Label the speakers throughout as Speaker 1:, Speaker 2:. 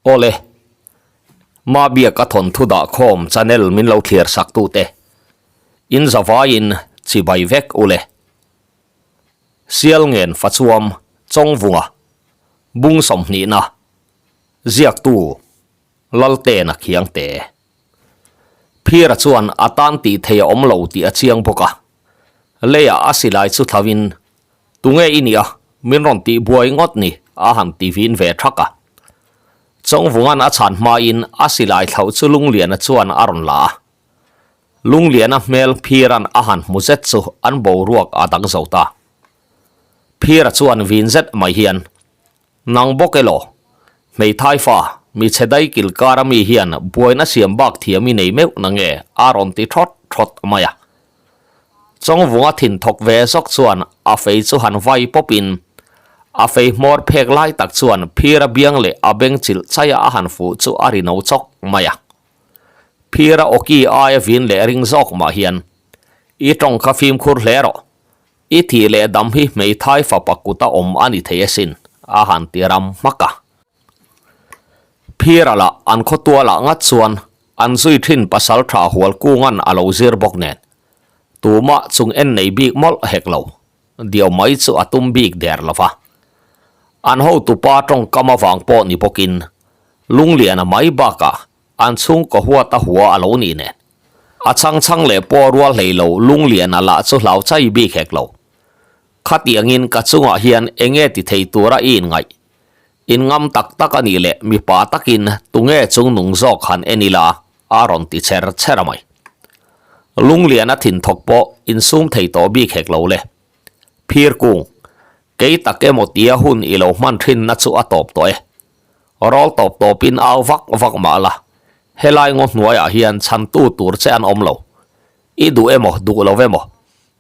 Speaker 1: Awle, Mabiaka thawnthu dahkhawm channel min lo thlir sak tute, in zavaiin chibai vek ule. Sialngen Fachuam Chawngvunga Bung sawmhnihna Ziaktu Laltena Khiangte Phira chuan a tan tih thei a awm lo tih a chiang bawk a, leiah a silai chu thlauhin Tunge i nia, min rawn tih buai ngawt ni, a han ti vin ve thak a. Chawngvunga'n a chhan hmain a silai thlauh chu Lungliana chuan a rawn la a. Lungliana hmel Phira'n a han hmu zet chu an boruak a dang zo ta. Phira chuan vin zet mai hian, Nang bawk elaw, hmeithai fa, mi chhe dai kil kara mi hian buaina siam bak thiam i nei meuh na nge? a rawn ti thawt thawt mai a. Chawngvunga thin thawk ve zawk chuan a fei chu han vai pawpin a fei hmawr phek lai tak chuan phira biang leh a beng chilh chaia a han fuh chu a ri no chawk mai a. Phira awki aia vin leh ring zawk mah hian, I tawng kha fimkhur hle rawh. I thih leh dam hi hmeithai fapa kuta awm a ni thei asin, a han ti ram hmak a. Phira lah an khawtualah ngat chuan an zui thin pasal tha hual kungan a lo zir bawk nen, tumah chung en nei bik mawlh hek lo, diau mai chu a tum bik der lo va. An hotupa tawngkam avang pawh ni bawkin Lungliana mai bakah An chhungkaw huat a hua a lo nih nen. A chhang chhang leh pawh rual hlei lo Lungliana lah chu hlau chai bik hek lo. Khatiangin ka chungah hian enge ti thei tura i inngaih? In ngam tak tak a nih leh mipa takin tunge chung nung zawk han en ila a rawn ti cher cher a mai. Lungliana thinthawk pawh insum thei tawh bik hek lo le. Phir kung, kei tak emaw tia hun i lo hman thinna chu a tawp tawh e. Rawl tawp tawpin au vak vak mah la, helai ngaw hnuaiah hian chhantu tur che an awm lo. I duh emaw duh lo emaw,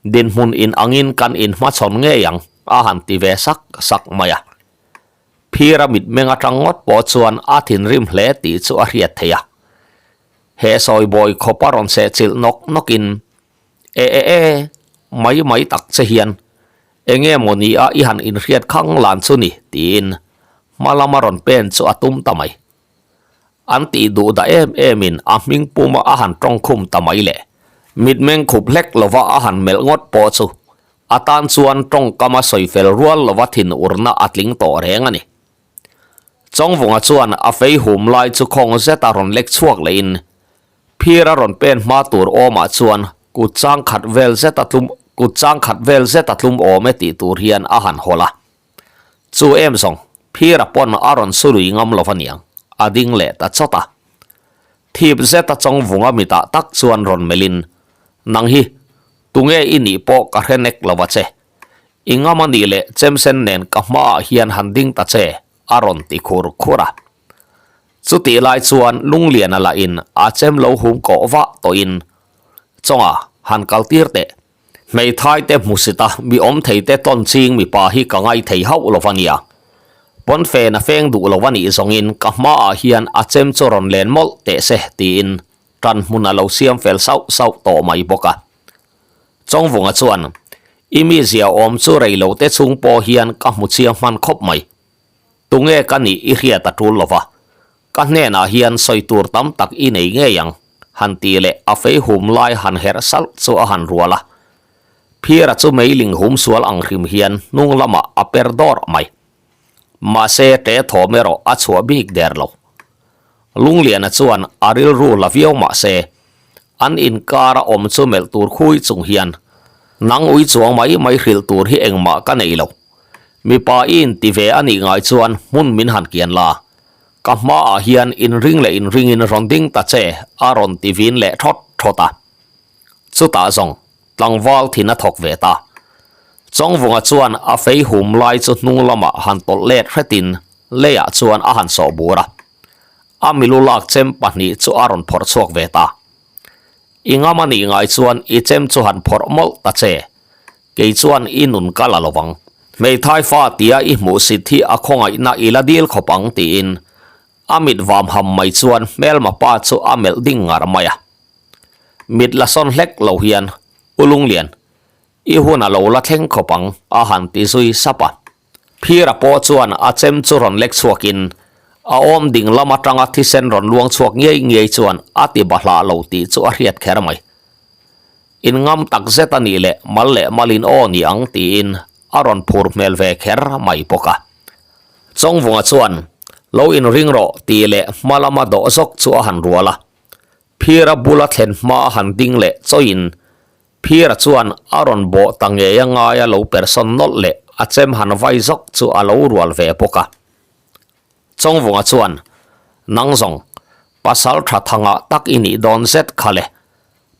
Speaker 1: dinhmun in angin kan inhmachhawn ngei ang, a han ti ve sak sak mai a. Phira mitmeng atang ngawt pawh chuan a thinrim hle tih chu a hriat theih a. He sawi bawi khawpa rawn sehchilh nawk nawkin, E e e, mai mai tak che hian Enge maw ni a i han inhriat khang lan chu ni? tiin hma lama rawn pen chu a tum ta mai. An tih duh dah em emin a hming puma a han tawng khum ta mai le. Mitmeng khup hlek lova a han melh ngawt pawh chu a tan chuan tawngkama sawi fel rual lova thin urna a tling tawh reng a ni. Chawngvunga chuan a fei hum lai chu khawng zeta rawn lek chhuak lehin Phir a rawn pen hma tur awmah chuan kut chang khat vel zet a tlum kut chang khat vel zet a tlum awm e tih tur hian a han hawlh a. Chu em zawng, phir a pawn a rawn su lui ngam lo aniang, a ding leh ta chawt a. Thip zet a chawng vunga mitah tak chuan rawn melhin, Nang hi, tunge i nih pawh ka hre nek lo a che. I ngam a nih leh chemsen nen ka hmaah hian han ding ta che, a rawn ti khur khur a. Chutih lai chuan Lungliana lahin a chem lo hum kawh vah tawhin, Chawnga, han kal tir teh. Hmeithai te hmusit a, mi awm thei te tawn ching mipa hi ka ngai thei hauh lo va nia. Pawnfen a feng duh lo a nih zawngin ka hmaah hian a chem chu rawn len mawlh teh se tiin tan hmun a lo siam fel sauh sauh tawh mai bawk a. Chawngvunga chuan, I mizia awm chu rei lo te chung pawh hian ka hmu chiang hman khawp mai. Tunge ka nih i hriat a tul lova, ka hnenah hian sawi tur tam tak i nei ngei ang, han ti leh a fei hum lai han herh salh chu a han rual a. Phira chu meiling hum sual ang hrim hian hnung lamah a per dawr mai. Mahse ṭe thawm erawh a chhuah bik der lo. Lungliana chuan a rilru la viau mahse, an inkar a awm chu melh tur khui chung hian, Nang ui chuang mai mai hrilh tur hi engmah ka nei lo. Mipa i inti ve a nih ngai chuan hmun min han kian la. Ka hmaah hian inring leh inringin rawn ding ta che a rawn ti vin leh thawt thawt a. Chutah zawng tlangval thin a thawk ve ta. Chawngvunga chuan a fei hum lai chu hnung lamah han tawlh let hretin leiah chuan a han sawh bur a. A milu lak chem pahnih chu a rawn phawrh chhuak ve ta. I ngam a nih ngai chuan i chem chu han phawrh mawlh ta che. Kei chuan i nun ka la lovang. Hmeithai fa tia i hmuh sit hi a khawngaihna i la dil khawp ang tiin a mit vam ham mai chuan hmelma pa chu a melh ding ngar mai a. Mit la sawn hlek lo hian, U Lunglian, i hun a lo la thleng khawp ang a han ti zui sap a. Phira pawh chuan a chem chu rawn lek chhuakin A awm ding lam atanga thisen rawn luang chhuak ngei ngei chuan a ti bahlah lo tih chu a hriat kher mai. In ngam tak zet a nih leh mal leh malin aw ni ang tiin a rawn phur hmel ve kher mai bawk a. Chawngvunga chuan lo inring rawh tih leh hma lama dawh zawk chu a han rual a. Phira bula thlen hma a han ding leh chawiin Phira chuan a rawn bawh ta ngei a ngaia lo persawn nawlh leh a chem han vai zawk chu a lo rual ve bawk a. Chawngvunga chuan, Nang zawng, pasal tha thangah tak i nih dawn zet kha le,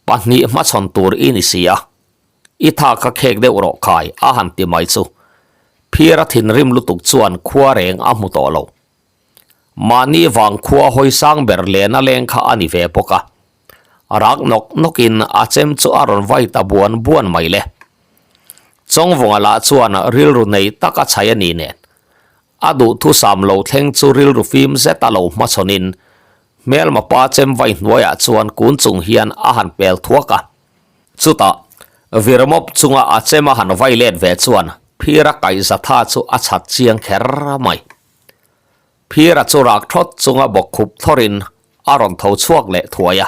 Speaker 1: pahnih hmachhawn tur i ni si a, i tha kha khek deuh rawh khai a han ti mai chu. Phira thinrim lutuk chuan khua reng a hmu tawh lo. Mahni vang khua hawi sang ber lena leng kha a ni ve bawk a. Rak nawk nawkin a chem chu a rawn vai ta buan buan mai le. Chawngvunga lah chuan rilru nei tak a chhai a ni nen. A duhthusam lo thleng chu rilru fim zet a lo hmachhawnin hmelma pa chem vai hnuaiah chuan kun chung hian a han pel thuak a. Chutah, virmawp chunga a chem a han vai let ve chuan phira kaihzatha chu a chhat chiang kher mai. Phira chu rak thawt chunga bawkkhup thawrin a rawn tho chhuak leh thuai a.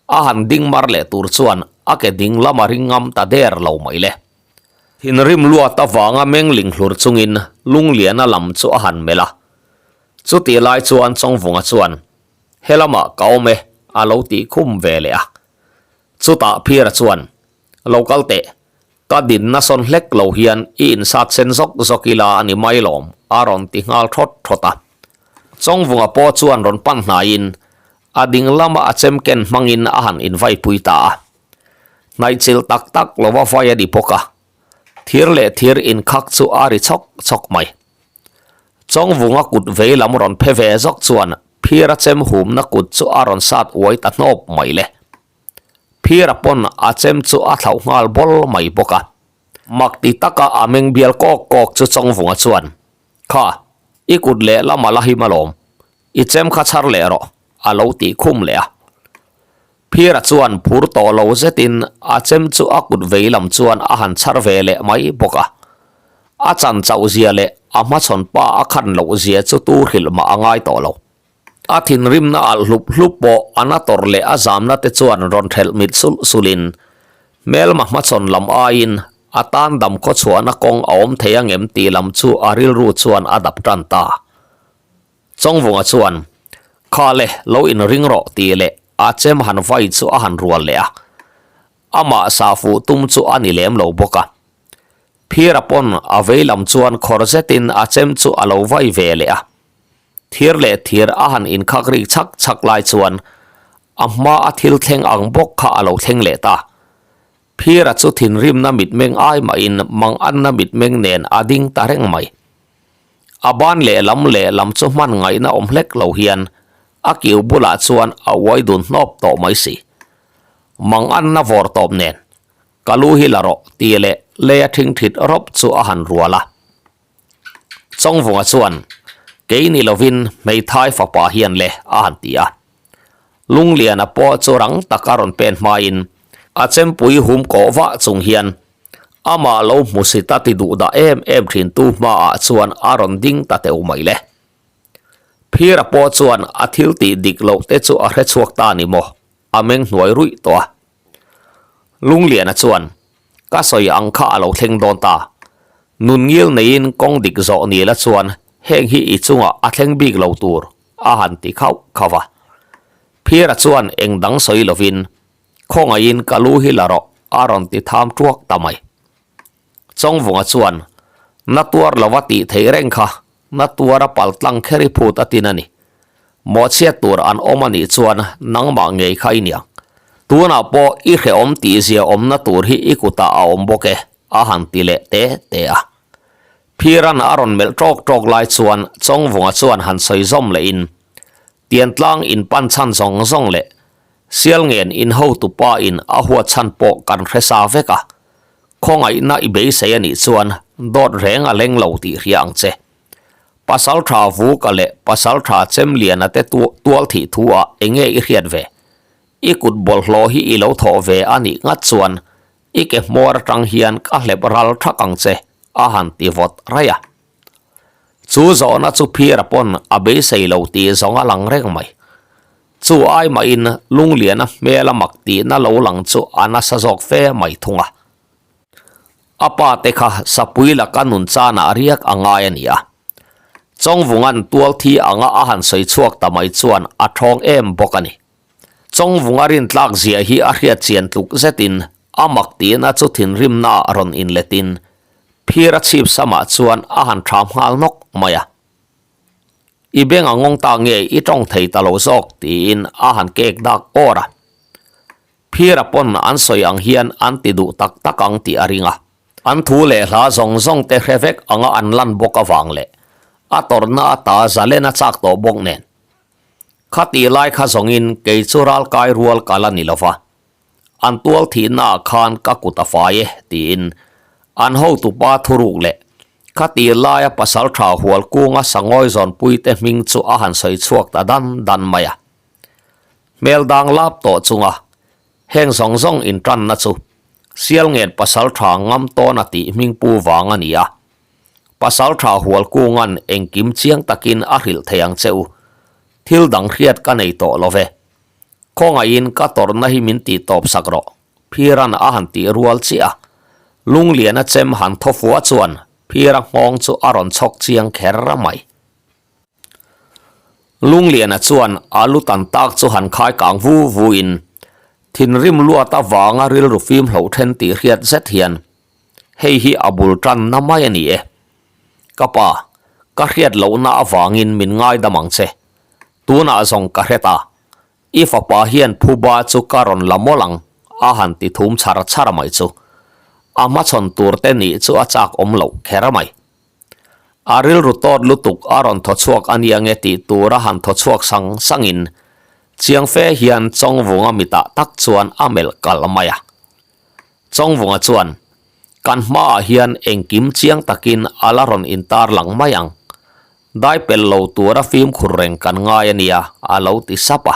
Speaker 1: A han ding mar leh tur chuan a ke ding lam a ring ngam ta der lo mai le. Thinrim luat avanga meng ling hlur chungin Lungliana lam chu a han melh a. Chutih lai chuan Chawngvunga chuan, He lamah ka awm e, a lo tih khum ve leh a. Chutah Phira chuan, Lo kal teh, ka dinna sawn hlek lo hian i insat sen zawk zawk ila a ni mai lawm, a rawn ti nghal thawt thawt a. Chawngvunga pawh chuan rawn pan hnaiin a ding lama a chem ken hmangin a han invaipui ta a. Hnaihchilh tak tak lova vai a ni bawk a, thir leh thir inkhak chu a ri chhawk chhawk mai. Chawngvunga kut vei lam rawn phe ve zawk chuan phira chem humna kut chu a rawn sat uai ta hnawp mai le. Phira pawn a chem chu a thlauh nghal bawl mai bawk a. Mak ti taka a meng bial kawk kawk chu Chawngvunga chuan, Kha, i kut leh lama la him alawm, i chem kha chhar leh rawh, a lo tih khum leh a. Phira chuan phur tawh lo zetin a chem chu a kut vei lam chuan a han chhar ve leh mai bawk a. A chan chauh zia leh a hmachhawn pa a khan loh zia chu tu hrilh mah a ngai tawh lo. A thinrimna alh hlup hlup pawh a na tawrh leh a zamna te chuan rawn thelh mit sulh sulhin hmelma hmachhawn lam aiin a tan dam khawchhuahna kawng a awm thei angem tih lam chu a rilru chuan a dap tan ta. Chawngvunga chuan, Kha le, lo inring rawh tih leh a chem han vai chu a han rual leh a. Amah sahfuh tum chu a ni lem lo bawk a. Phira pawn a vei lam chuan khawr zetin a chem chu a lo vai ve leh a. Thir leh thir a han inkhak rik chhak chhak lai chuan a hma a thil thleng ang bawk kha a lo thleng leh ta. Phira chu thinrimna mitmeng ai mahin manganna mitmeng nen a ding ta reng mai. A ban lehlam lehlam chu hman ngaihna awm hlek lo hian a kiu bulah chuan a uai dun hnawp tawh mai si. Manganna vawr tawp nen, Ka lu hi la rawh tih leh lei a thingthit rawp chu a han rual a. Chawngvunga chuan, Kei ni lovin hmeithai fapa hian le a han ti a. Lungliana pawh chu rang taka rawn pen hmain a chempui hum kawh vah chung hian amah lo hmusit a ti duh dah em em thin tu hmaah chuan a rawn ding ta teuh mai le. Phira pawh chuan a thil tih dik loh te chu a hre chhuak ta ni maw, a meng hnuai ruih tawh a. Lungliana chuan, Ka sawi ang kha a lo thleng dawn ta. Nun ngil neiin kawng dik zawh ni la chuan heng hi i chungah a thleng bik lo tur a han ti khauh khauh a. Phira chuan eng dang sawi lovin, Khawngaihin ka lu hi la rawh a rawn ti tham tuak ta mai. Chawngvunga chuan, Na tuar lova tih theih reng kha, na tuara pal tlang kher i phut a tin a ni. Mawhchhiat tur an awm a nih chuan nangmah ngei kha i niang. Tunah pawh i hrehawm tihzia awmna tur hi i kutah a awm bawk e, a han ti leh te te a. Phiran a rawn melh tawk tawk lai chuan Chawngvunga chuan han sawi zawm lehin, Tiantlang in pan chhan zawng zawng leh Sialngen in hotupa in a huat chhan pawh kan hre sa vek a, khawngaihna i beisei a nih chuan dawt reng a leng lo tih hria ang che. Pasaltha Vuka leh Pasaltha Chemliana te tual thih thu ah enge i hriat ve? I kut bawlhhlawh hi i lo thawh ve a nih ngat chuan i ke hmawr atang hian ka hlep ral thak ang che a han ti vawt raih a. Chu zawhna chu Phira pawn a beisei lo tih zawng a lang reng mai. Chu ai mahin Lungliana hmel a mak tihna lo lang chu a nasa zawk fe mai thung a. A pa te kha sapui laka nun chanah riak a ngai a ni a. Chawngvunga'n tualthi anga a han sawi chhuak ta mai chuan a thawng em bawk a ni. Chawngvunga rintlak zia hi a hriat chian tluk zetin a mak tihna chu thinrimnaah rawn inletin Phira chhip samah chuan a han ṭham nghal nawk mai a. I beng a ngawng ta nge i ṭawng thei ta lo zawk tiin a han kek dak awr a. Phira pawn an sawi ang hian an ti duh tak tak ang tih a ring a. An thu leh hla zawng zawng te hre vek anga an lan bawk avang leh a tawrhna ata zalen a chak tawh bawk nen. Khatih lai kha zawngin kei chu ralkai rual ka la ni lova. An tual thihnaah khan ka kut a fai e tiin an hotupa thuruk leh khatih laia pasaltha Hualkunga Sangawi zawnpuite hming chu a han sawi chhuak ta dan dan mai a. Hmel dang lap tawh chunga heng zawng zawng intanna chu Sialngen pasaltha ngam tawn a tih hming pu vang a ni a. Pasaltha Hualkunga'n engkim chiang takin a hrilh thei ang che u. Thil dang hriat ka nei tawh lo ve. Khawngaihin ka tawrhna hi min tih tawp sak rawh, Phira'n a han tih rual chiah a. Lungliana chem han thaw fua chuan Phira nghawng chu a rawn chhawk chiang kher mai. Lungliana chuan a lu tan tak chu han khai kang vu vu in, thinrim luat avanga rilru fim hloh then tih hriat zet hian, Hei hi a bul tanna mai a ni e. Ka pa, ka hriat lohna avangin min ngaidam ang che. Tunah zawng ka hre ta. I fapa hian phuba chu ka rawn la mawlh ang, a han ti thum chhar chhar mai chu. A hmachhawn tur te nih chu a chak awm loh kher mai. A rilru tawt lutuk a rawn thaw chhuak a nia nge tih tur a han thaw chhuak sang sangin chiang fe hian Chawngvunga mitah tak chuan a melh kalh mai a. Chawngvunga chuan, Kan hmaah hian engkim chiang takin a la rawn intar lang mai ang. Dai pel lo tura fimkhur reng kan ngai a nia, a lo ti sap a.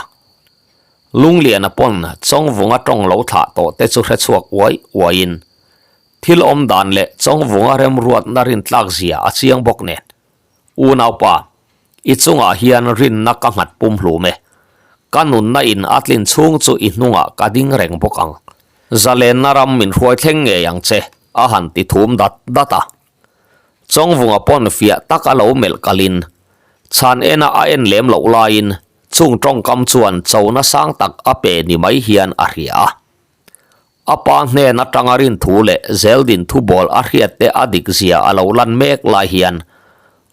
Speaker 1: Lungliana pawn Chawngvunga tawng lo thlah tawh te chu hre chhuak uai uaiin Thil awm dan leh Chawngvunga remruatna rintlak zia a chiang bawk nen. Unaupa, i chungah hian rinna ka nghat pumhlum e. Ka nunna in a tlin chhung chu i hnungah ka ding reng bawk ang. Zalenna ram min hruai thleng ngei ang che, a han ti thum dat dat a. Chawngvunga pawn fiah tak a lo melh kalin, chhan ena a en lem loh laiin chung tawngkam chuan chona sang tak a pe ni mai hian a hria a. A pa hnen atanga rin thu leh zeldin thubawl a hriat te a dik zia a lo lan mek lai hian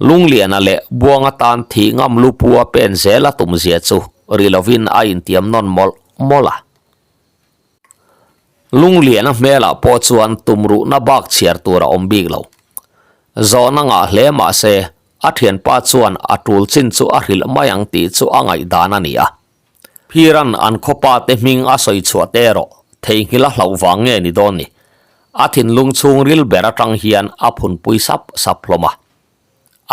Speaker 1: Lungliana leh Buanga tan thih ngam lu pu a pen zel a tum zia chu ri lovin a intiam nawn mawlh mawlh a. Lungliana hmelah pawh chuan tumruhna bak chhiar tur a awm bik lo. Zawhna ngah hle mah se a thianpa chuan a tul chin chu a hrilh mai ang tih chu a ngaihdan a ni a. Phiran an khawpa te hming a sawi chhuah te erawh theihnghilh a hlauh vang nge ni dawn ni? A thinlung chhungril ber atang hian a phunpui sap sap hlawm a.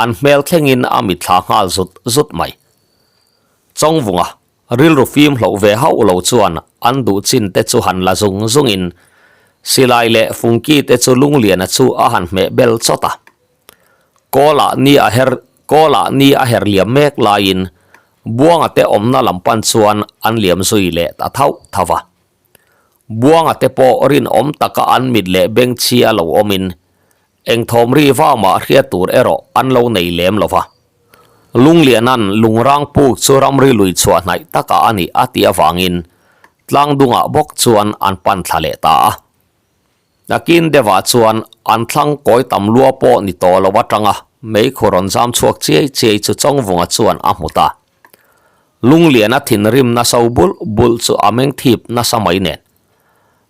Speaker 1: An hmel thlengin a mitthla nghal zut zut mai. Chawngvunga rilru fim hloh ve hauh lo chuan an duh chin te chu han la zung zungin silai leh fungki te chu Lungliana chu a han hmeh bel chawt a. Kawlah ni a her Kawlah ni a her liam mek laiin Buanga te awmna lam pan chuan an liam zui leh ta thauh thauh a. Buanga te pawh rinawm taka an mit leh beng chhia lo awmin eng thawm ri va mah hriat tur erawh an lo nei lem lo va. Lunglianan lungrang puk chu ramri lui chhuah hnaih takah a nih a tih avangin tlangdungah bawk chuan an pan thla leh ta a. Nakin deuhah chuan an thlang kawi tam lua pawh ni tawh lo atanga meikhu rawn zam chhuak chiai chiai chu Chawngvunga chuan a hmu ta. Lungliana thinrim nasa bulh bulh chu a meng thip nasa mai nen.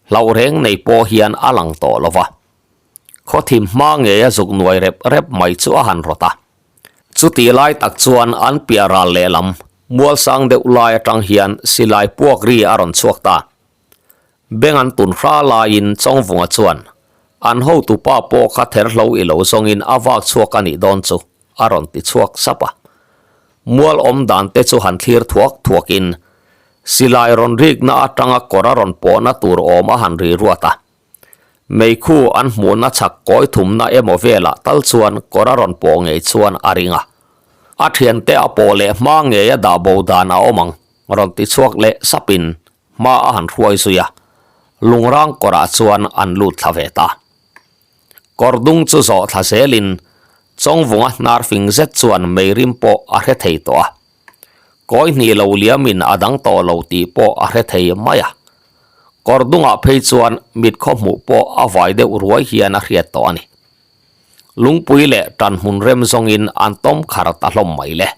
Speaker 1: Hlauh reng nei pawh hian a lang tawh lo va. Khawthim hma ngeia zuk nuai rep rep mai chu a han rawt a. Chutih lai tak chuan an piah ral lehlam mualsang deuh lai atang hian silai puak ri a rawn chhuak ta. Beng an tun hra laiin Chawngvunga chuan, An hotupa pawh kha therhlo i lo zawngin a vak chhuak a nih dawn chu, a rawn ti chhuak sap a. Mual awm dan te chu han thlir thuak thuakin silai rawn rikna atanga kawr a rawn pawhna tur awm a han ri ruat a. Meikhu an hmuhna chhak kawi thumna emaw velah tal chuan kawr a rawn pawh ngei chuan a ring a. A thiante a pawh leh hma ngeia dah bo dan a awm ang, rawn ti chhuak leh sapin hma a han hruai zui a, lungrang kawrah chuan an lut thla ve ta. Kawr dung chu zawh thla zelin Chawngvunga hnar fing zet chuan meirim pawh a hre thei tawh a. Kawi hnih lo liamin a dang tawh lo tih pawh a hre thei mai a. Kawr dungah phei chuan mit khaw hmuh pawh a vai deuh ruai hian a hriat tawh a ni. Lungpui leh tan hmun rem zawngin an tawm khar ta hlawm mai le.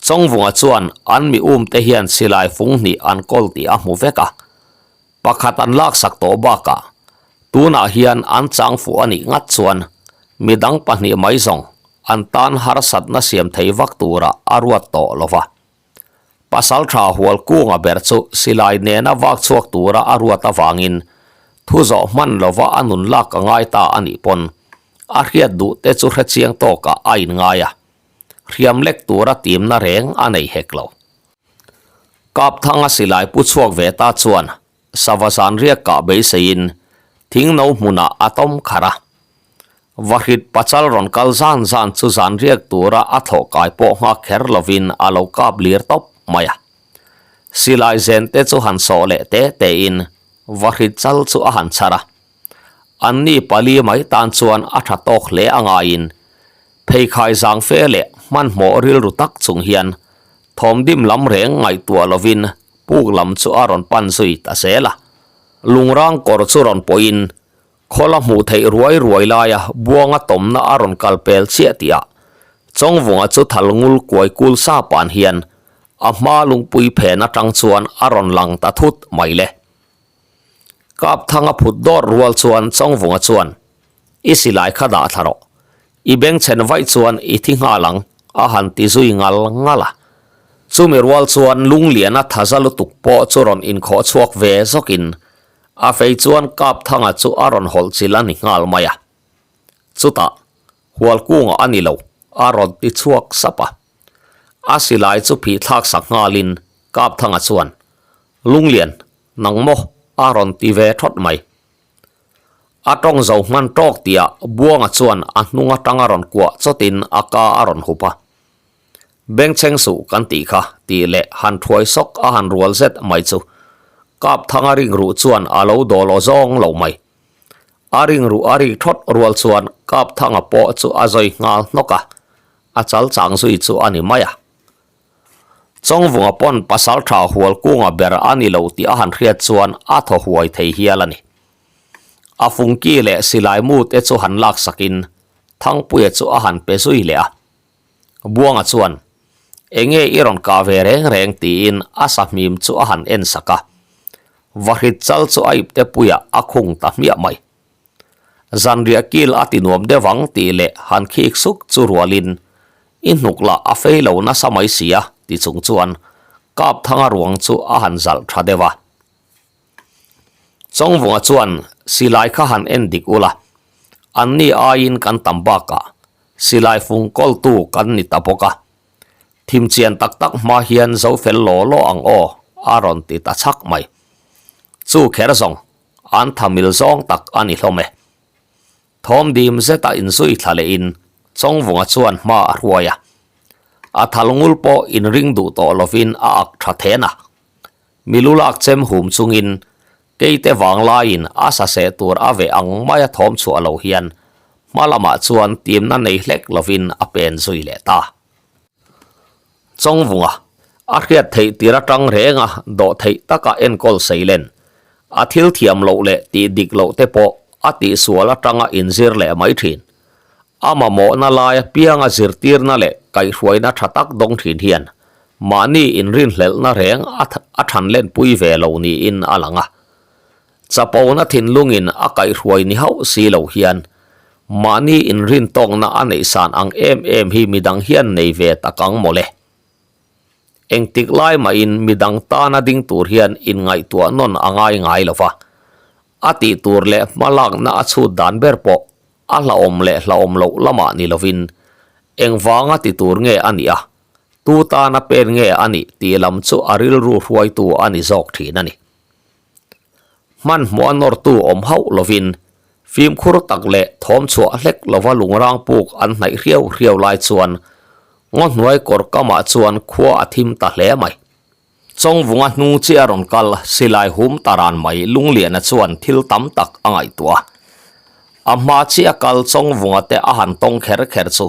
Speaker 1: Chawngvunga chuan an mi um te hian silai fung hnih an kawl tih a hmu vek a. Pakhat an laksak tawh bakah tunah hian an chang fuh a nih ngat chuan midang pahnih mai zawng an tan harsatna siam thei vak tura a ruat tawh lo va. Pasaltha Hualkunga ber chu silai nena vak chhuak tura a ruat avangin thu zawh hman lova a nun lak a ngai ta a nih pawn a hriat duh te chu hrechiang tawkah a inngai a, hriam lek tura timna reng a nei hek lo. Kapthanga silai pu chhuak ve ta chuan sava zan riak kah beiseiin thing no hmunah a tawm kharh a. Vahrit pachal rawn kal zan zan chu zan riak tura a thlawh kai pawh nghak kher lovin a lo kap lir tawp mai a. Silai zen te chu han sawh leh te tein vahrit chal chu a han chhar a. Anni pali mai tan chuan a tha tawk hle a ngaiin pheikhai zang fe leh hmanhmawh rilru tak chung hian thawmdim lam reng ngaihtuah lovin puk lam chu a rawn pan zui ta zel a. Lungrang kawr chu rawn pawhin khawla hmuh theih ruai ruai laia buanga tawmna a rawn kal pel chiah tihah Chawngvunga chu thal ngul kuai kul sa pan hian a hma lungpui phen atang chuan a rawn lang ta thut mai le. Kapthanga phut dawr rual chuan Chawngvunga chuan, I silai kha dah thla rawh. I bengchhen vaih chuan i thi nghal ang, a han ti zui ngal ngal a. Chumi rual chuan Lungliana thaza lutuk pawh chu rawn inkhawh chhuak ve zawkin a fei chuan Kapthanga chu a rawn hawlh chilh a ni nghal mai a. Chutah, Hualkunga a ni lo, a rawn ti chhuak sap a. A silai chu phih thlak sak nghalin Kapthanga chuan, Lunglian, nang maw? a rawn ti ve thawt mai. A tawng zo hman tawk tihah Buanga chuan a hnung atang a rawn kuah chawtin a ka a rawn hup a. Bengchheng suh kan tih kha tih leh han thuai sawk a han rual zet mai chu Kapthanga ringruh chuan a lo dawl aw zawng lo mai. A ringruh a rik thawt rual chuan Kapthanga pawh chu a zawi nghal hnawk a, a chal chang zui chu a ni mai a. Chawngvunga pawn pasaltha Hualkunga ber a ni lo tih a han hriat chuan a thaw huai thei hial a ni. A fungki leh silai mu te chu han laksakin Thangpuia chu a han pe zui leh a. Buanga chuan, Enge i rawn kah ve reng reng tiin a sahmim chu a han en sak a. Vahrit chal chu a ipte puiah a khung ta hmiah mai. Zanriah kil a ti nuam deuh ang tih leh han khik suk chu rualin i hnuk lah a fei lo nasa mai si a ti chung chuan Kapthanga ruang chu a han zalh tha deuh a. Chawngvunga chuan silai kha han en dik ula, anni aiin kan tam bakah silai fung kawltu kan ni ta bawk a, thim chian tak tak hma hian zo fel law law ang aw a rawn ti ta chhak mai. Chu kher zawng An tha mil zawng tak a ni hlawm e. Thawm dim zeta inzui thla lehin Chawngvunga chuan hma a hruai a. A thal ngul pawh inring duh tawh lovin a ak tha then a. Milu lak chem hum chungin keite vanglaiin a saseh tur a veh ang maia thawm chhuah lo hian hma lamah chuan timna nei hlek lovin a pen zui leh ta. Chawngvunga, a hriat theih tir atang renga dawh theih taka enkawl seilen, a thil thiam loh leh tih dik loh te pawh a tihsual atanga inzir leh mai thin. A mamawhna lai apianga zirtirna leh kaihhruaina tha tak dawng thin hian mahni inrinhlelhna reng a thanlenpui ve lo niin a lang a. Chapona thinlungin a kaihhruai ni hauh si lo hian mahni inrintawkna a neihsan ang em em hi midang hian nei ve tak ang mawle. Engtik lai mahin midang tana ding tur hian inngaihtuah nawn a ngai ngai lo va, a tih tur leh hmalakna a chhut dan ber pawh a hlauhawm leh hlauhawm loh lamah ni lovin engvanga ti tur nge a nih a, tu tana pen nge a nih tih lam chu a rilru hruaitu a ni zawk thin a ni. Hmanhmawh a nawrtu awm hauh lovin fimkhur tak leh thawm chhuah hlek lova lungrang puk an hnaih hriau hriau lai chuan ngaw hnuai kawr kamah chuan khua a thim ta hle mai. Chawngvunga hnung chiah a rawn kal silai hum ta ran mai Lungliana chuan thil tam tak a ngaihtuah a. A hma chiah kal Chawngvunga te a han tawng kher kher chu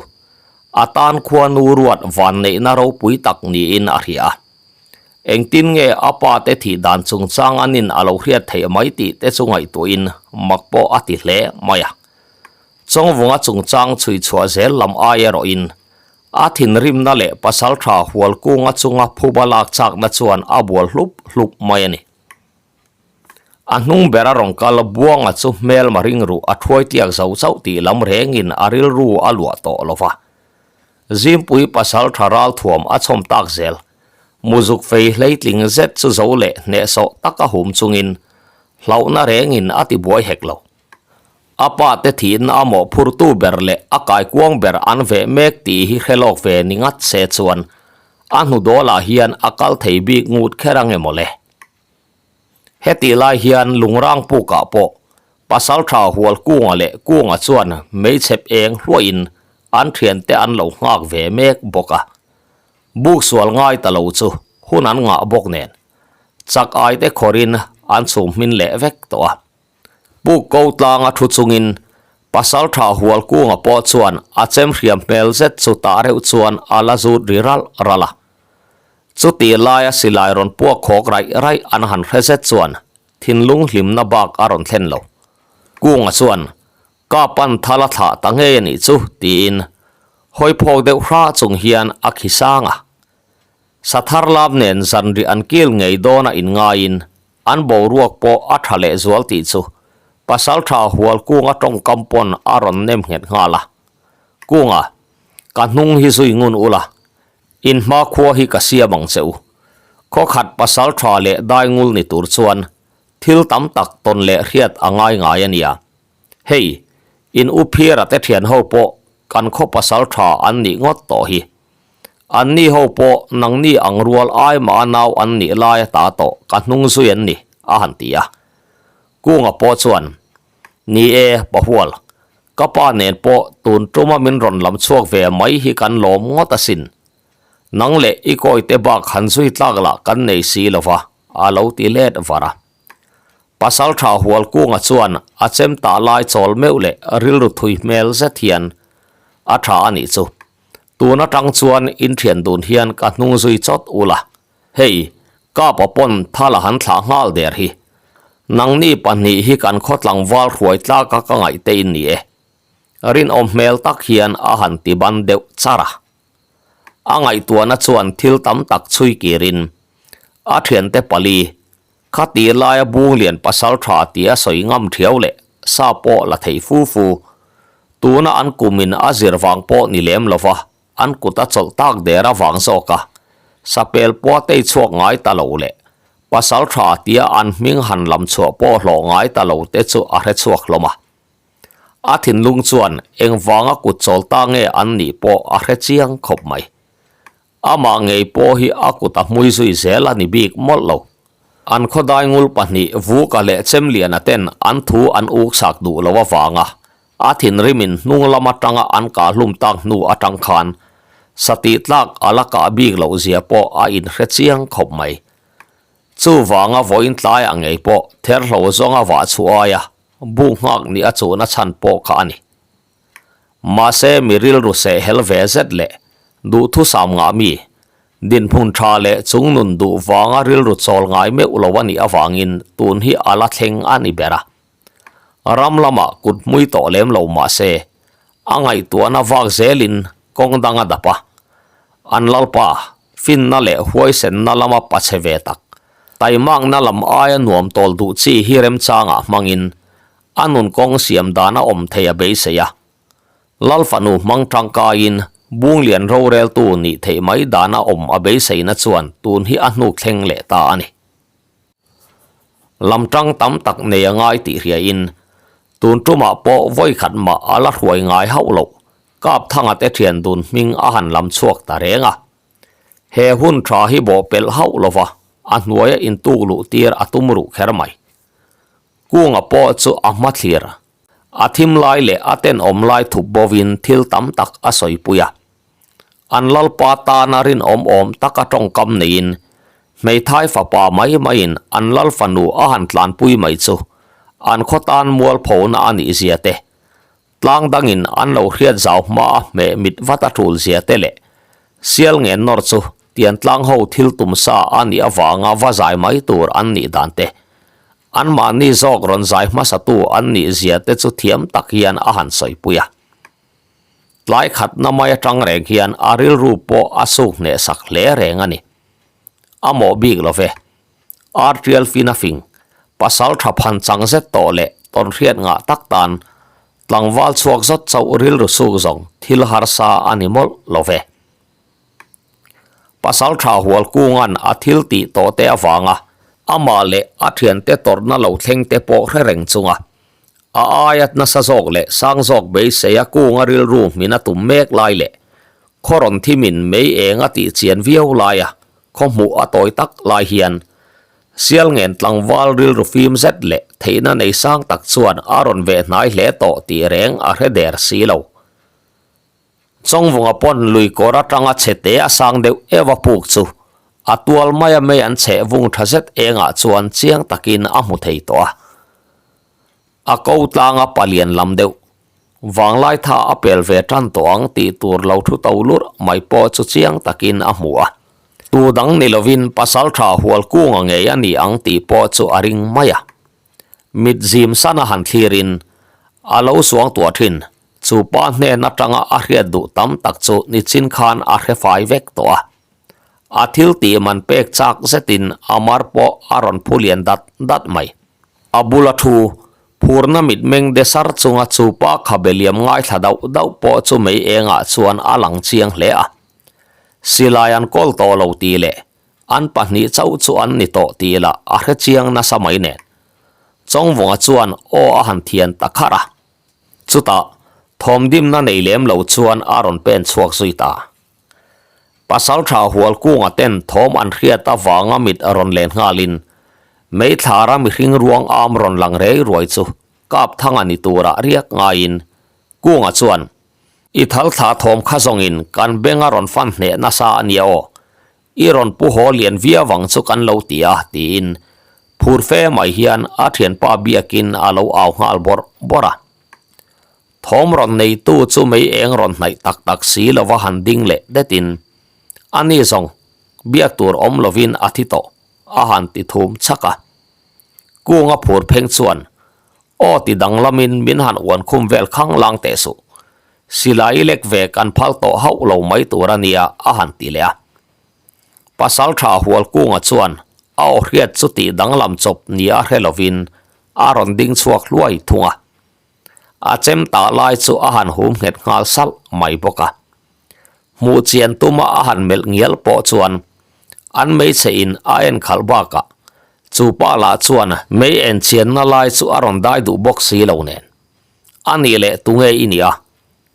Speaker 1: a tan khua nu ruat vanneihna ropui tak niin a hria a. Engtin nge a pa te thih dan chungchang anin a lo hriat theih mai tih te chu ngaihtuahin mak pawh a ti hle mai a. Chawngvunga chungchang chhui chhuah zel lam ai erawhin a thinrimna leh pasaltha Hualkunga chunga phuba lak chakna chuan a bual hlup hlup mai a ni. A hnung bera rawn kal Buanga chu hmelma ringruh a thuai tliak zo chauh tih lam rengin a rilru a luah tawh lo va. Zimpui pasal tha ral thuam a chhawm tak zel. Muzuk fei hleitling zet chu zo leh hnehsawh taka hum chungin hlauhna rengin a ti buai hek lo. A pa te thihna a mawhphurtu ber leh a kaikuang ber an veh mek tih hi hre lawk ve ni ngat se chuan a hnudawlah hian a kal thei bik ngut kher ange mawle. Hetih lai hian Lungrang pukah pawh Pasaltha Hualkunga leh Kunga chuan meichhep eng hluahin an thiante an lo nghak ve mek bawk a. Buk sual ngai ta lo chu hun an ngah bawk nen chak ai te khawrin an chhum hmin leh vek tawh a. Puk ko tlanga thu chungin Pasaltha Hualkunga pawh chuan a chem hriam hmel zet chu tah reuh chuan a la zut ri ralh ralh a. Chutih laia silai rawn puak khawk raih raih an han hre zet chuan thinlung hlimna bak a rawn thlen lo. Kunga chuan, Ka pan thal a thlah ta ngei a nih chu, tiin hawi phawk deuh hra chung hian a khi sang a. Sathar lam nen zanri an kil ngei dawn a inngaiin an boruak pawh a tha leh zual tih chu Pasaltha Hualkunga tawngkam pawn a rawn nem nghet nghal a. Kunga, ka hnung hi zui ngun ula, In hma khua hi ka siam ang che u. Khaw khat pasal tha leh dai ngul ni tur chuan thil tam tak tawn leh hriat a ngai ngai a nia. Hei, in u Phira te thian ho pawh kan khaw pasal tha an nih ngawt tawh hi. An ni ho pawh nangni ang rual ai mah a nau an nih lai a ta tawh ka hnung zui an ni, a han ti a. Kunga pawh chuan, Ni e, Pahual, Ka pa nen pawh tun tuma min rawn lam chhuak ve mai hi kan lawm ngawt asin. Nang leh i kawite bak han zui tlak lah kan nei si lo va, a lo ti let var a. Pasaltha Hualkunga chuan a chem tah lai chawl meuh leh rilru thui hmel zet hian a tha a nih chu. Tun atang chuan inthian dun hian ka hnung zui chawt ula. Hei, Kapa pawn thal a han thlah nghal der hi. Nangni pahnih hi kan khaw tlangval hruai tlaka ka ngaih te in ni e. Rinawm hmel tak hian a han ti ban deuh char a. A ngaihtuahna chuan thil tam tak chhui kirin a thiante pali khati laia Bunglian pasal tha tia sawi ngam thiau leh sa pawh la thei fu fu. Tuna an kumin a zir vang pawh ni lem lova An kut a chawlh tak der avang zawk a, sapel pawh tei chhuak ngai ta lo leh pasal tha tia an hming han lam chhuah pawh hlawh ngai ta lo te chu a hre chhuak hlawm a. A thinlung chuan engvanga kut chawl ta nge an nih pawh a hre chiang khawp mai. Amah ngei pawh hi a kut a hmui zui zel a ni bik mawlh lo. An khawdai ngul pahnih Vuka leh Chemliana ten an thu an uksak duh lo avanga A thinrimin hnung lam atanga an kah hlum tak hnu atang khan satih tlak a la kah bik loh zia pawh a inhre chiang khawp mai. Chuvanga vawiin tlaiah ngei pawh therhlo zawnga vah chhuah aia bu nghak nih a chuhna chhan pawh kha a ni. Mahse mi rilru seh hel ve zet leh duhthusam ngah mi, dinhmun tha leh chungnun duh vanga rilru chawl ngai meuh lo a nih avangin tun hi a la thleng a ni ber a. Ram lamah kut hmui tawh lem lo mah se, a ngaihtuahna vak zelin kawng dang a dap a. An lalpa, finna leh huaisenna lama pachhe ve tak, taimakna lam aia nuam tawl duh chi hi remchangah hmangin a nun kawng siam dan a awm thei a beisei a. Lal fanu hmang tangkaiin Bunglian roreltu nih theih mai dan a awm a beiseina chuan tun hi a hnuk thleng leh ta a ni. Lam tang tam tak nei a ngai tih hriain tun tumah pawh vawi khat mah a la hruai ngai hauh loh Kapthanga te thian dun hming a han lam chhuak ta reng a. He hun tha hi bawh pelh hauh lova a hnuaia intuk luh tir a tum ruh kher mai. Kunga pawh chu a hmathlir. A thim lai leh a tenawm lai thup bovin thil tam tak a sawipui a. An lalpa tana rinawm awm taka tawngkam neiin hmeithai fapa mai maiin an lal fanu a han tlanpui mai chu an khaw tan mualphona a nih zia te, tlang dangin an lo hriat zau hma a hmeh mit vat a tul zia te leh sial ngen nawr chu tian tlang ho thil tum sa a nih avanga va zai mai tur an nih dan te, anmahni zawk rawn zai hmasatu an nih zia te chu thiam tak hian a han sawipui a. Tlai khatna mai atang reng hian a rilru pawh a suk hneh sak hle reng a ni. A mawh bik lo ve. Artial fin a fing, pasal tha phan chang zet tawh leh tawnhriat ngah tak tan tlangval chhuak zawt chauh rilru suk zawng thil harsa a ni mawlh lo ve. Pasal tha Hualkunga'n a thil tih tawh te avanga amah leh a thiante tawrhna lo thleng te pawh hre reng chunga A aia nasa zawk leh sang zawk beisei a kunga rilru hmin a tum mek lai leh khaw rawn thimin mei eng a tih chian viau laia khaw hmuh a tawi tak lai hian Sialngen tlangval rilru fim zet leh theihna nei sang tak chuan a rawn veh hnai hle tawh tih reng a hre der si lo. Chawngvunga pawn lui kawr atanga chhe te a sang deuh euh a puk chu a tual maia mei an chheh vung tha zet engah chuan chiang takin a hmu thei tawh a. A ko tlanga palian lam deuh vanglai tha a pel ve tan tawh ang tih tur lo thu to lurh mai pawh chu chiang takin a hmu a. Tu dang ni lovin pasaltha Hualkunga ngei a ni ang tih pawh chu a ring mai a. Mit zim sana han thlirin a lo suang tuah thin. Chu pa hnen atanga a hriat duh tam tak chu nichin khan a hre fai vek tawh a. A thil tih man pek chak zetin a mar pawh a rawn phu lian dat dat mai. A bula thu, phurna mitmeng de sar chunga chu pa khabe liam ngaithla dauh dauh pawh chu mei engah chuan a lang chiang hle a. Silai an kawl tawh lo tih leh an pahnih chauh chu an ni tawh tih lah a hre chiang nasa mai nen. Chawngvunga chuan aw a han thian ta kharh a. Chutah, thawmdimna nei lem lo chuan a rawn pen chhuak zui ta. Pasaltha Hualkunga ten thawm an hriat avanga mit a rawn len nghalin, Meithlara mihring ruang am rawn lang rei ruai chu Kapthanga ni turah riak ngaiin, Kunga chuan, I thal thla thawm kha zawngin kan beng a rawn fan hneh nasa a nia aw, I rawn pu haw lian viau ang chu kan lo ti a, tiin phur fe mai hian a thianpa biakin a lo au nghal bawrh bawrh a. Thawm rawn neitu chu mei eng rawn hnaih tak tak si lova han ding leh detin, A ni zawng, biak tur awm lovin a thi tawh, a han ti thum chhak a. Kunga phur pheng chuan Aw ti danglamin min han uan khum vel khang lang teh suh. Silai lek ve kan phal tawh hauh lo mai tur a nia a han ti leh a. Pasaltha Hualkunga chuan a aw hriat chu tih danglam chawp nia hre lovin a rawn ding chhuak hluai thung a. A chem tah lai chu a han hum nghet nghal salh mai bawk a. Hmuh chian tuma a han melh ngial pawh chuan an hmeichhe in a en khalh bakah chu pa lah chuan mei en chianna lai chu a rawn dai duh bawk si lo nen. A nih leh tunge i nia,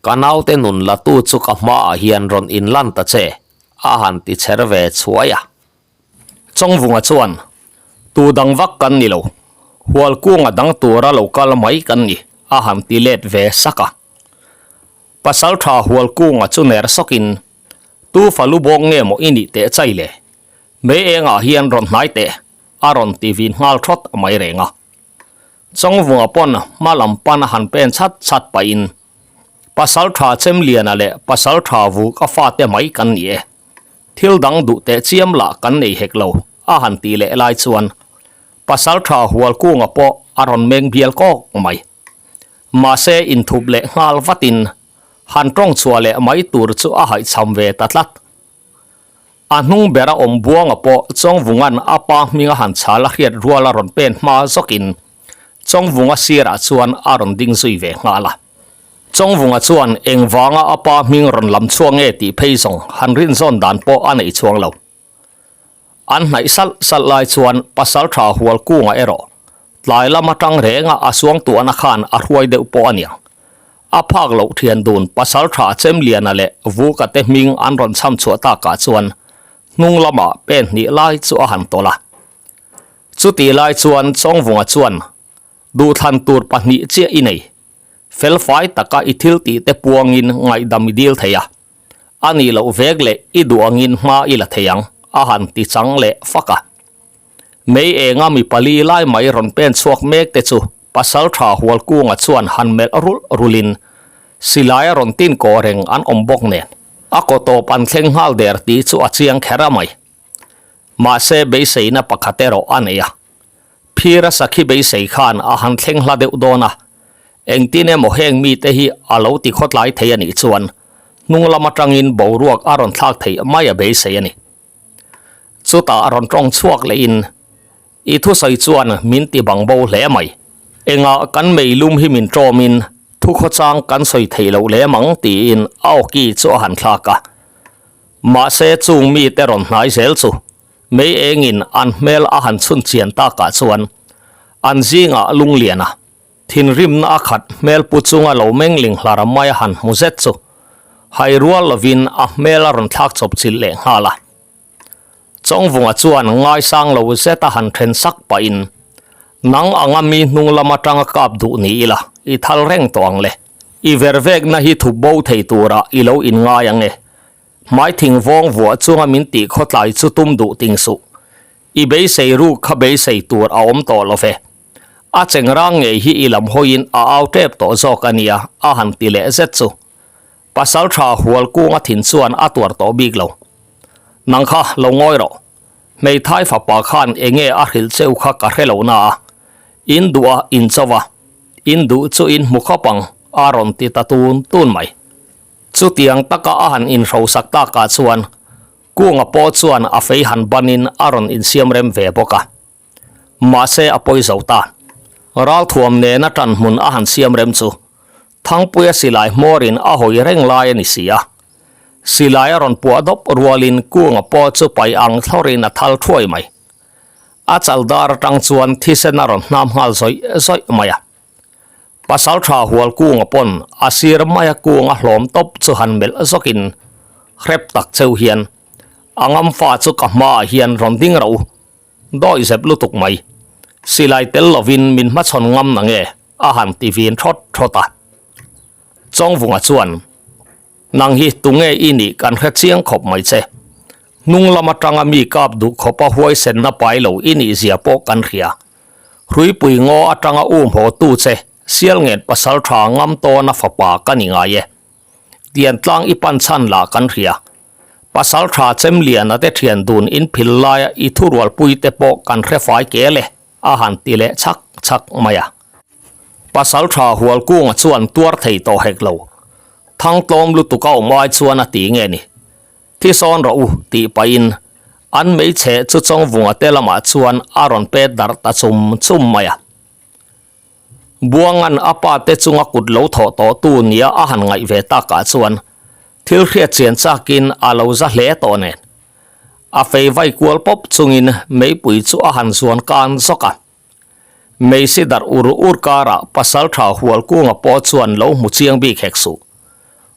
Speaker 1: ka naute nun la tu chu ka hmaah hian rawn inlan ta che a han ti chher ve chhuai a. Chawngvunga chuan, Tu dang vak kan ni lo, Hualkunga dang tura lo kal mai kan ni, a han ti let ve sak a. Pasaltha Hualkunga chu ner sawkin, Tu fa lu bawk nge maw i nih teh chai le? Mei engah hian rawn hnai teh, a rawn ti vin nghal thawt mai reng a. Chawngvunga pawn hma lam pan a han pen chhat chhat pahin, Pasaltha Chemliana leh Pasaltha Vuka fate mai kan ni e. Thil dang duh teh chiam lah kan nei hek lo, a han tih leh lai chuan Pasaltha Hualkunga pawh a rawn meng bial kawk mai. Mahse inthup leh nghal vatin han tawng chhuah leh mai tur chu a haihchham ve ta tlat. A hnung bera awm buanga pawh Chawngvunga'n a pa hminga han chhal a hriat rual a rawn pen hma zawkin Chawngvunga sirah chuan a rawn ding zui ve nghal a. Chawngvunga chuan engvanga a pa hming rawn lam chhuak nge tih phei zawng han rinzawn dan pawh a nei chuang lo. An hnaih salh salh lai chuan Pasaltha Hualkunga erawh tlai lam atang renga a suangtuahna khan a hruai deuh pawh a niang. A phak loh thian dun Pasaltha Chemliana leh Vuka te hming an rawn chham chhuah takah chuan hnung lamah pen hnih lai chu a han tawlh a. Chutih lai chuan Chawngvunga chuan. Duhthlan tur pahnih chiah i nei. Felfai taka i thil tih te puangin ngaihdam i dil thei a. A nih loh vek leh i duh angin hma i la thei ang, a han ti chang leh fak a. Mei enga mi pali lai mai rawn pen chhuak mek te chu Pasaltha Hualkunga chuan han melh rulh rulhin silai a rawn tin kawh reng an awm bawk nen a kaw tawp an thleng nghal der tih chu a chiang kher a mai. Mahse beiseina pakhat erawh a nei a. Phira sakhi beisei khan a han thleng hla deuh dawn a, engtin emaw heng mite hi a lo ti khawtlai thei a nih chuan hnung lam atangin boruak a rawn thlak theih mai a beisei a ni. Chutah a rawn tawng chhuak lehin, I thusawi chuan min ti bang bo hle mai. Engah kan meilum hi min tawmin thu khawchang kan sawi theih loh lem ang tiin a awki chu a han thlak a. Mahse chung mite rawn hnai zel chu mei engin an hmel a han chhun chian takah chuan an zingah lunglian a, thinrimna a khat hmel pu chunga lo meng ling hlar mai a han hmu zet chu hai rual lovin a hmel a rawn thlak chawp chilh leh nghal a. Chawngvunga chuan ngaisang lo zet a han then sak pahin, Nang anga mi hnung lam atanga kap duh ni ila, i thal reng tawh ang le. I vervekna hi thup bo thei turah i lo inngai ang e. Hmai thing vawng vuah chunga min tih khawtlai chu tum duh ting suh. I beisei ruk kha beisei tur a awm tawh lo ve. A chengrang ngei hi i lam hawiin a au tep tawh zawk a nia, a han ti leh zet chu. Pasaltha Hualkunga thin chuan a tuar tawh bik lo. Nang kha lo ngawi rawh. Hmeithai fapa khan enge a hrilh cheu kha ka hre lo na a. In duh a in cho va. In duh chu in hmu khawp ang, a rawn ti ta tun tun mai. Chutiang taka a han inhrosak takah chuan Kunga pawh chuan a fei han banin a rawn insiam rem ve bawk a. Mahse a pawi zo ta. Ralthuam nena ṭanhmun a han siam rem chu Thangpuia silai hmawrin a hawi reng lai a ni si a. Silai a rawn puah dawp rualin Kunga pawh chu pai ang thlawrin a thal thuai mai. A chal dar atang chuan thisen a rawn hnam nghal zawih zawih mai a. Pasaltha hual Kunga pawn a sir maia Kunga hlawm tawp chu han melh zawkin hrep tak cheu hian a ngamfa chu ka hmaah hian rawn ding ro dawi zep lutuk mai. Silai tel lovin min hmachhawn ngam na nge? a han ti vin thawt thawt a. Chawngvunga chuan, Nang hi tunge i nih kan hre chiang khawp mai che. Hnung lam atanga mi kap duh khawpa huaisenna pai lo i nih zia pawh kan hria. Hruipui ngaw atanga um haw tu che Sialngen pasal tha ngam tawna fapa ka ni ngai e. Tiantlang i pan chhan lah kan hria. Pasal tha Chemliana te thian dun in phil laia i thurualpui te pawh kan hre fai kel e. A han ti leh chhak chhak mai a. Pasaltha Hualkunga chuan tuar thei tawh hek lo. Thangtlawm lutuk a awm ai chuan a ti nge ni. Thi sawn rawh u tih pahin an hmeichhe chu Chawngvunga te lamah chuan a rawn pet darh ta chum chum mai a. Buangan a pa te chunga kut lo thawh tawh tu nia a han ngaih ve takah chuan thil hriat chian chakin a lo za hle tawh nen. A fei vai kual pawp chungin meipui chu a han zuan kan zawk a. Meisi darh ur ur karah Pasaltha Hualkunga pawh chuan lo hmu chiang bik hek suh.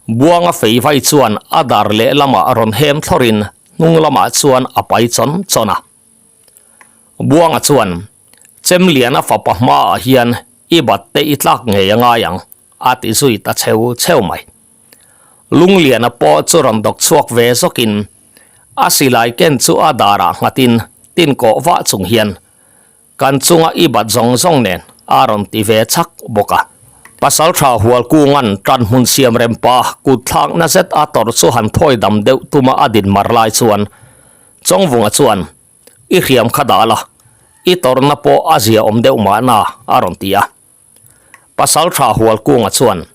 Speaker 1: Buanga fei vai chuan a dar lehlamah rawn hem thlawrin hnung lamah chuan a pai chawn chawn a. Buanga chuan, Chemliana fapa hmaah hian i bat te i tlak ngei a ngai ang, a ti zui ta cheu cheu mai. Lungliana pawh chu rawn dawk chhuak ve zawkin a silai ken chu a darah nghatin tin kawh vah chung hian kan chunga i bat zawng zawng nen a rawn ti ve chak bawk a. Pasaltha Hualkunga'n tanhmun siam rem pa kut thlakna zet a tawrh chu han thawi dam deuh tuma a din mar lai chuan Chawngvunga chuan I hriam kha dah la, i tawrhna pawh a zia awm deuh mahna a rawn ti a. Pasaltha Hualkunga chuan,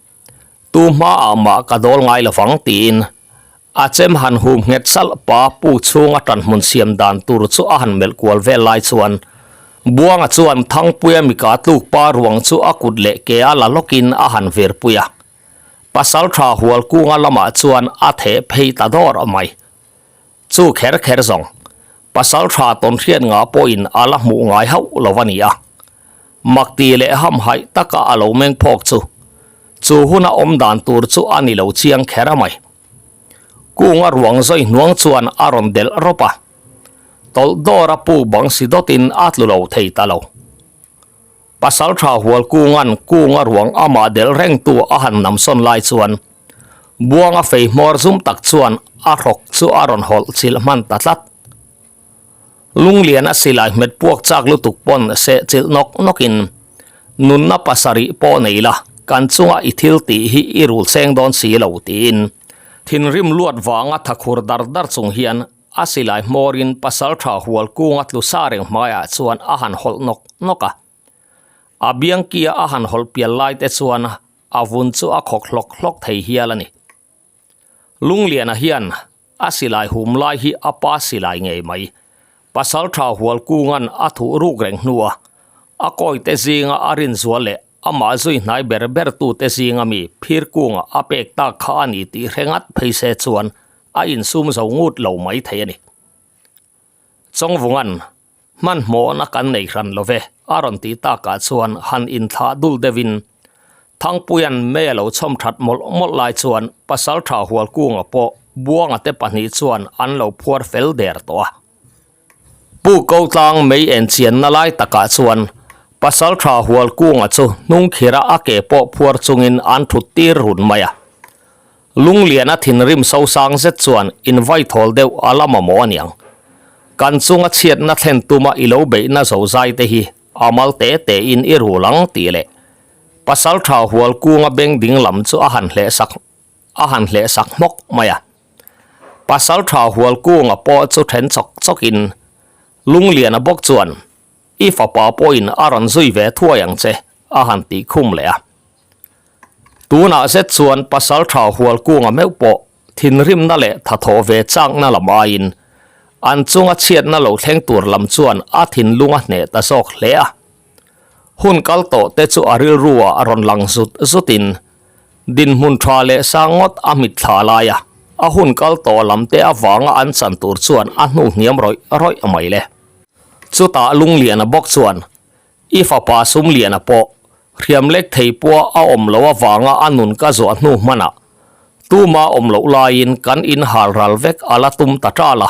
Speaker 1: Tu hmaah mah ka dawl ngai lovang tiin a chem han hum nghet salh pa puk chhunga tanhmun siam dan tur chu a han melh kual vel lai chuan Buanga chuan Thangpuia mika tluk pa ruang chu a kut leh ke a la lawkin a han virpui a. Pasaltha Hualkunga lamah chuan a theh phei ta dawr mai. Chu kher kher zawng, pasal tha tawn hriat ngah pawhin a la hmuh ngai hauh lo a ni a. Makti leh hamhaih taka a lo meng phawk chu, chu huna awm dan tur chu a ni lo chiang kher a mai. Kunga ruang zawi hnuang chuan a rawn delh rawp a, tawlh dawra puk bang si dawtin a tlu lo thei ta lo. Pasalṭha Hualkunga'n kunga ruang amah delh rengtu a han namsawn lai chuan Buanga fei hmawr zum tak chuan a hrawk chu a rawn hawlh chilh hman ta tlat. Lunglian a silai hmet puak chak lutuk pawn seh chilh nawk nawkin, Nunna pasarih pawh nei la, kan chunga i thil tih hi i rul seng dawn si lo tiin thinrim luat vanga thakhur dar dar chung hian a silai hmawrin pasalṭha Hualkunga tlu sa reng hmaiah chuan a han hawlh nawk nawk a. A biangkia a han hawlh pial lai te chuan a vun chu a khawk hlawk hlawk thei hial a ni. Lungliana hian a silai hum lai hi a pa silai ngei mai. Pasalṭha Hualkunga'n a thuh ruk reng hnua a kawite zinga a rinzual leh amah zui hnai ber ber tute zinga mi Phirkunga a pek tak kha a ni tih hre ngat phei se chuan a insum zo ngut lo mai thei a ni. Chawngvunga'n Hmanhmawhna kan nei hran lo ve, a rawn tih takah chuan han inthlah dul deuhin Thangpuia'n mei a lo chhawm that mawlh mawlh lai chuan Pasaltha Hualkunga pawh Buanga te pahnih chuan an lo phuar fel der tawh a. Pu Kotlang mei enchianna lai takah chuan Pasaltha Hualkunga chu hnungkhira a ke pawh phuar chungin an thut tir run mai a. Lungliana thinrim sosang zet chuan invaithawl deuh a la mamawh aniang. Kan chunga chhiatna thlen tuma i lo beihna zozai te hi a mal te te in i rul ang tih leh Pasaltha Hualkunga beng ding lam chu a han hleh sak a han hleh sak hmawk mai a. Pasaltha Hualkunga pawh chu then chawk chawk in Lungliana bawk chuan I fapa pawhin a rawn zui ve thuai ang che a han tih khum leh a. Tunah zet chuan Pasaltha Hualkunga meuh pawh thinrimna leh thathawh ve chakna lam aiin an chunga chhiatna lo thleng tur lam chuan a thinlung a hneh ta zawk hle a. Hun kal tawh te chu a rilru ah a rawn lang zut zutin dinhmun tha leh sang ngawt a mitthla lai a, a hun kal tawh lam te avanga an chan tur chuan a hnu hniam rawih rawih mai le. Chutah Lungliana bawk chuan I fapa Sumliana pawh hriam lek thei pua a awm loh avanga a nun ka zuah hnu hmanah tuma awm loh laiin kan in hal ral vek a la tum ta ṭal a.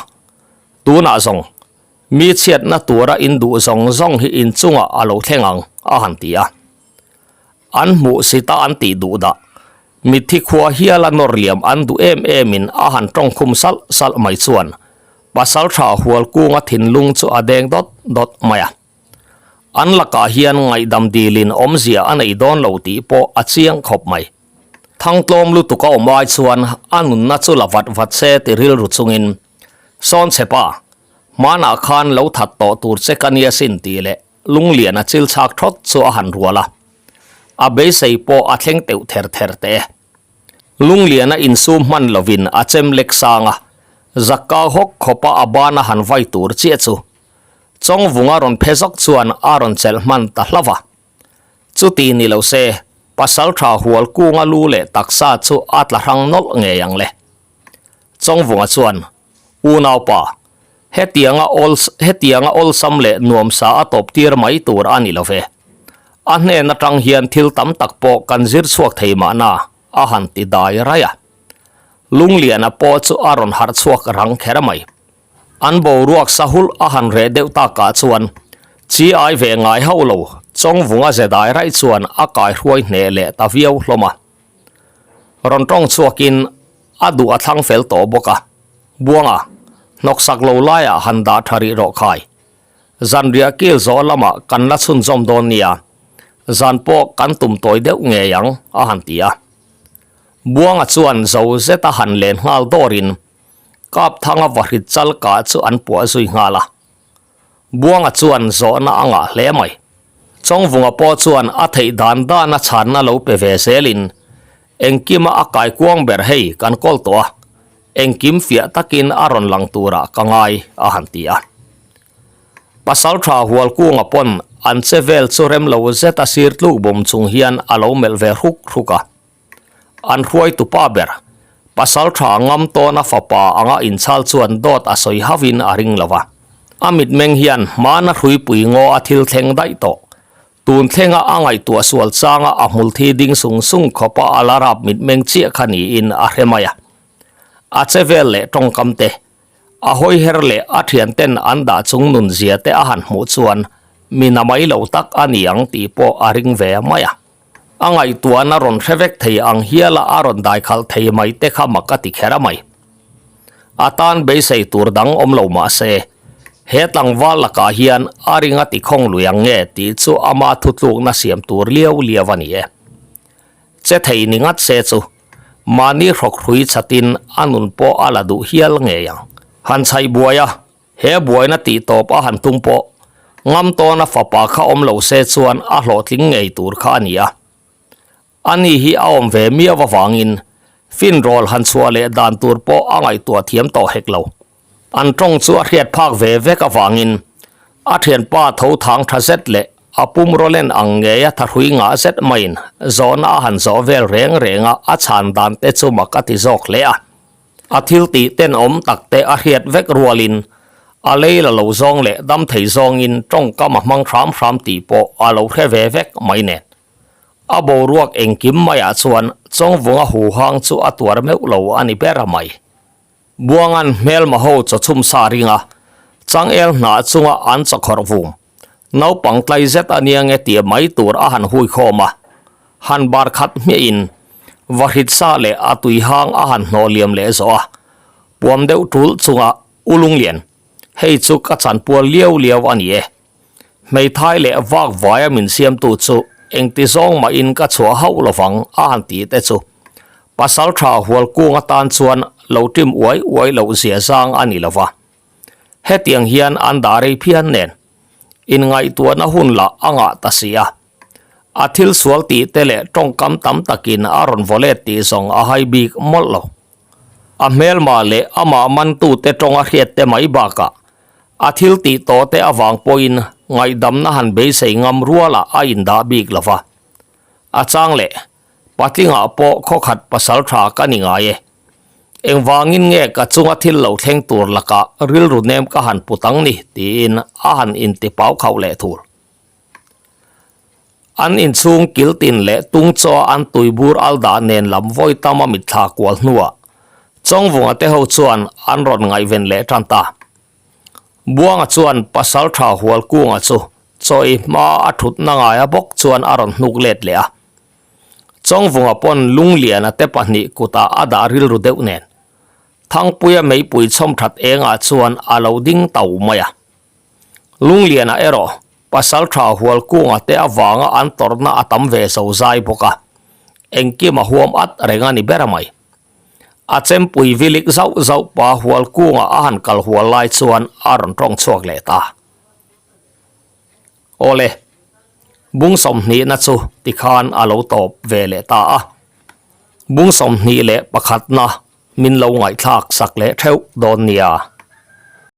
Speaker 1: Tunah zawng, mi chhiatna tura in duh zawng zawng hi in chungah a lo thleng ang, a han ti a. An hmuh sita an tih duh dah, mitthi khua hiala nawr liam an duh em emin a han tawngkhum salh salh mai chuan Pasalṭha Hualkunga thinlung chu a deng dawt dawt mai a. An lakah hian ngaihdam dilin awmzia a nei dawn lo tih pawh a chiang khawp mai. Thangtlawm lutuk a awm ai chuan a nunna chu la vat vat se ti rilru chungin, Sawnchhepa, hmanah khan lo that tawh tur che ka nia sin tih leh lunglian a chil chhak thawt chu a han rual a. A beisei pawh a thleng teuh ther ther teh e. Lungliana insum hman lovin a chem lek sang a, zakka hawk khawpa a ban a han vai tur chiah chu Chawngvunga rawn phe zawk chuan a rawn chelh hman ta hlauh a. Chuti ni lo se, Pasaltha Hualkunga lu leh taksa chu a tla hrang nawlh ngei ang le. Chawngvunga chuan, Unaupa, hetianga awl hetianga awlsam leh nuamsa a tawp tir mai tur a ni lo ve. A hnen atang hian thil tam tak pawh kan zir chhuak thei mahna, a han ti dai raih a. Lungliana pawh chu a rawn harh chhuak rang kher mai. An boruak sahulh a han reh deuh takah chuan chi ai ve ngai hauh lo, Chawngvunga ze dai raih chuan a kaihruai hneh leh ta viau hlawm a. Rawn tawng chhuakin a duh a thlang fel tawh bawk a, Buanga, hnawksak lo laiah han dah tha rih rawh khai. Zanriah kil zawh lamah kan la chhunzawm dawn nia, zan pawh kan tum tawi deuh ngei ang, a han ti a. Buanga chuan zo zeta han len nghal dawrin Kapthanga vahrit chal kah chu an puah zui nghal a. Buanga chuan zawhna a ngah hle mai. Chawngvunga pawh chuan a theih dan dan a chhanna lo pe ve zelin, Engkima a kaikuang ber hei kan kawl tawh a, engkim fiah takin a rawn lang turah ka ngai, a han ti a. Pasaltha Hualkunga pawn an che vel chu rem lo zet a sir tluk bum chung hian a lo melh ve hruk hruk a. An hruaitu pa ber, Pasaltha ngam tawna fapa anga inchhal chuan dawt a sawi hauhin a ring lo va. A mitmeng hian hmana hruipui ngaw a thil thleng daih tawh. Tun thlenga a ngaihtuah sual changa a hmulthi ding sung sung khawpa a la rap mitmeng chiah kha niin a hre mai a. A che vel leh tawngkam te, a hawiher leh a thianten an dah chung nun zia te a han hmuh chuan Mi na mai lo tak a ni ang tih pawh a ring ve mai a. A ngaihtuahna rawn hre vek thei ang hiala a rawn daikhalh thei mai te kha mak a ti kher a mai. A tan beisei tur dang awm lo mah se, he tlangval lakah hian a ring a ti khawng lui ang nge tih chu ama thutlukna siam tur liau liau a ni e. Che thei ni ngat se chu mahni hrawkhrui chatin a nun pawh a la duh hial ngei ang. Han chhaih buai a, He buaina tih tawp a han tum pawh ngam tawna fapa kha awm lo se chuan a hlawhtling ngei tur kha a ni a. Ani hi a awm ve miau avangin finrawl han chhuah leh dan tur pawh a ngaihtuah thiam tawh hek lo. An tawng chu a hriat phak ve vek avangin a thianpa tho thang tha zet leh a pumrawlen ang ngeia thahrui ngah zet maiin zawhna a han zawh vel reng reng a, a chhan dan te chu mak a ti zawk hle a. A thil tih tenawm tak te a hriat vek rualin a lei la lo zawng leh dam thei zawngin tawngkam a hmang hram hram tih pawh a lo hre ve vek mai nen. A boruak engkim maiah chuan Chawngvunga huhang chu a tuar meuh lo a ni ber mai. Buangan hmelma ho chawchhum sa ringa changel hnah chunga an chawkhawrh vum Naupang tlai zet a nia nge tih mai tur a han hui khawm a, han bar khat hmiahin vahrit sa leh a tui hang a han hnawh liam leh zawh a, puam deuh tul chunga U Lunglian, hei chu ka chanpual liau liau a ni e. Hmeithai leh vak vaia min siamtu chu engti zawng mahin ka chhuah hauh lovang a han tih te chu Pasaltha Hualkung atan chuan lo ṭim uai uai loh zia zang a ni lova. Hetiang hian an dah rei phian nen inngaihtuahna hun lah a ngah ta si a. A thil sual tih te leh tawngkam tam takin a rawn vaw let tih zawng a hai bik mawlh lo. A hmelma leh amah mantute tawng a hriat te mai bakah a thil tih tawh te avang pawhin ngaihdamna han beisei ngam rualah a indah bik lo va. A chang leh Patlingah pawh khawkhat pasal tha ka ni ngai e. Engvangin nge ka chunga thil lo thleng tur lakah rilru nem ka han put ang ni tiin a han inti pau khauh leh thur. An inchhung kiltin leh tung chaw an tuibur al dah nen lam vawi tama mitthla kual hnuah Chawngvunga te ho chuan an rawn ngaihven leh tan ta. Buanga chuan pasal tha Hualkunga chu chaw ei hma a thutna ngaia bawk chuan a rawn hnuk let leh a. Chawngvunga pawn Lungliana te pahnih kutah a dah rilru deuh nen Thangpuia meipui chhawm that engah chuan a lo ding tau mai a. Lungliana erawh Pasaltha Hualkunga te avanga an tawrhna a tam ve zo zai bawk a, engkim a huam at reng a ni ber mai. A chempui vilik zauh zauh pa Hualkunga a han kal hual lai chuan a rawn tawng chhuak leh ta. Awle, bung sawmhnihna chu tikhan a lo tawp ve leh ta a. Bung 21na min lo ngaihthlak sak leh theuh dawn nia.